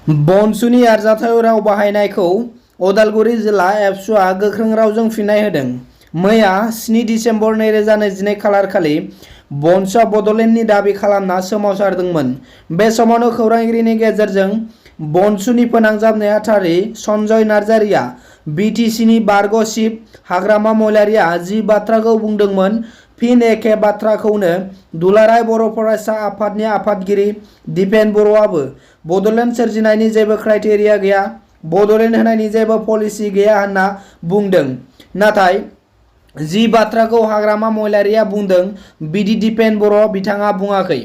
बनसुनि आरजाथाव राव बाहायनायखौ उदालगुरि जिल्ला एबसुआ गोख्रों रावजों फिन्नाय होदों। मैया 7 दिसेम्बर 2022 खालारखालि बनसुआ बड'लेण्डनि दाबि खालामना सोमावसारदोंमोन। बे समावनो खौरांगिरिनि गेजेरजों बनसुनि फोनांजाब नेहाथारि सन्जय नार्जारिया बिटिसिनि बारग' चिफ हाग्रामा महिलारिया जि बाथ्राखौ बुंदोंमोन फिन एखे बाथ्राखौनो दुलाराय बर' फरायसा आफादनि आफादगिरि दिपेन बर'आबो बड'लेण्ड सोरजिनायनि जेबो क्राइटेरिया गैया, बड'लेण्ड होनायनि जेबो पलिसि गैया होनना बुंदों। नाथाय जि बाथ्राखौ हाग्रामा महिलारिया बुंदों बिदि दिपेन बर' बिथाङा बुङाखै।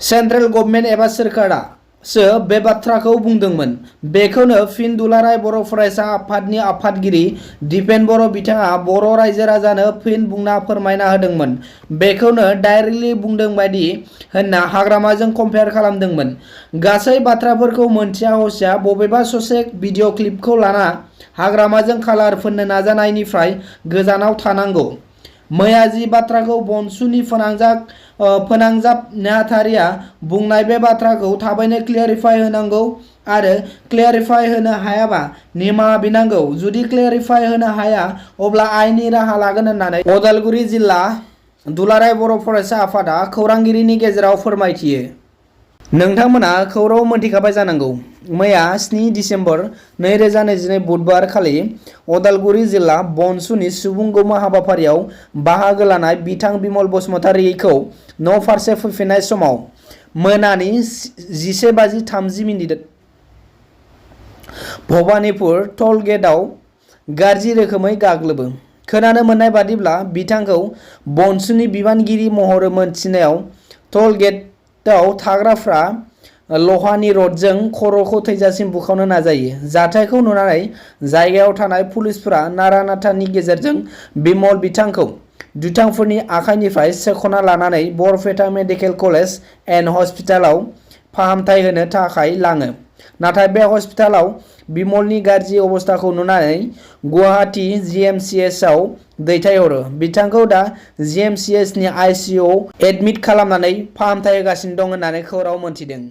सेन्ट्रेल गभर्नमेन्ट एबा सोरखारासो बे बाथ्राखौ बुंदोंमोन। बेखौनो फिन दुलाराय बर' फरायसा आफादनि आफादगिरि दिपेन बर' बिथाङा बर' रायजो राजानो फिन बुंना फोरमायना होदोंमोन। बेखौनो डाइरेक्टलि बुंदों बायदि होनना हाग्रामाजों कम्पेयार खालामदोंमोन। गासै बाथ्राफोरखौ मोनथिया हसिया बबेबा ससे भिडिअ क्लिपखौ लाना हाग्रामाजों कालार फोननो नाजानायनिफ्राय गोजानाव थानांगौ। मैया जि बाथ्राखौ बनसुनि फोनांजाब नेहाथारिया बुंनाय बे बाथ्राखौ थाबैनो क्लियारिफाइ होनांगौ आरो क्लियारिफाइ होनो हायाबा निमाहा बिनांगौ। जुदि क्लियारिफाइ होनो हाया अब्ला आयेननि राहा लागोन होननानै उदालगुरि जिल्ला दुलाराय बर' फरायसा आफादा खौरांगिरिनि गेजेराव फोरमायथियो। नोंथांमोना खौरां मोनथिखाबाय जानांगौ। मैया 7 दिसेम्बर 2022 बुधबार खालि उदालगुरि जिल्ला बनसुनि सुबुं गौमा हाबाफारियाव बाहागो लानाय बिथां बिमल बसुमतारीखौ न' फारसे फैफिननाय समाव मोनानि 11:30 भबानिपुर टल गेटआव गाज्रि रोखोमै गाग्लोबो। खोनानो मोननाय बादिब्ला बिथांखौ बनसुनि बिबानगिरि महरै मोनथिनायाव टल गेटआव थाग्राफ्रा लहानि रडजों खर'खौ थैजासिम बुखावनो नाजायो। जाथायखौ नुनानै जायगायाव थानाय पुलिसफोरा नारा नाथानि गेजेरजों बिमल बिथांखौ दुथांफोरनि आखाइनिफ्राय सेख'ना लानानै बरपेटा मेडिकेल कलेज एन्ड हस्पिटालाव फाहामथाय होनो थाखाय लाङो। नाथाय बे हस्पिटालाव बिमलनि गाज्रि अबस्थाखौ नुनानै गुवाहाटी GMCHआव दैथायहरो। बिथांखौ दा GMCHनि ICUआव एडमिट खालामनानै फाहामथाय होगासिनो दं होननानै खौरां मोनथिदों।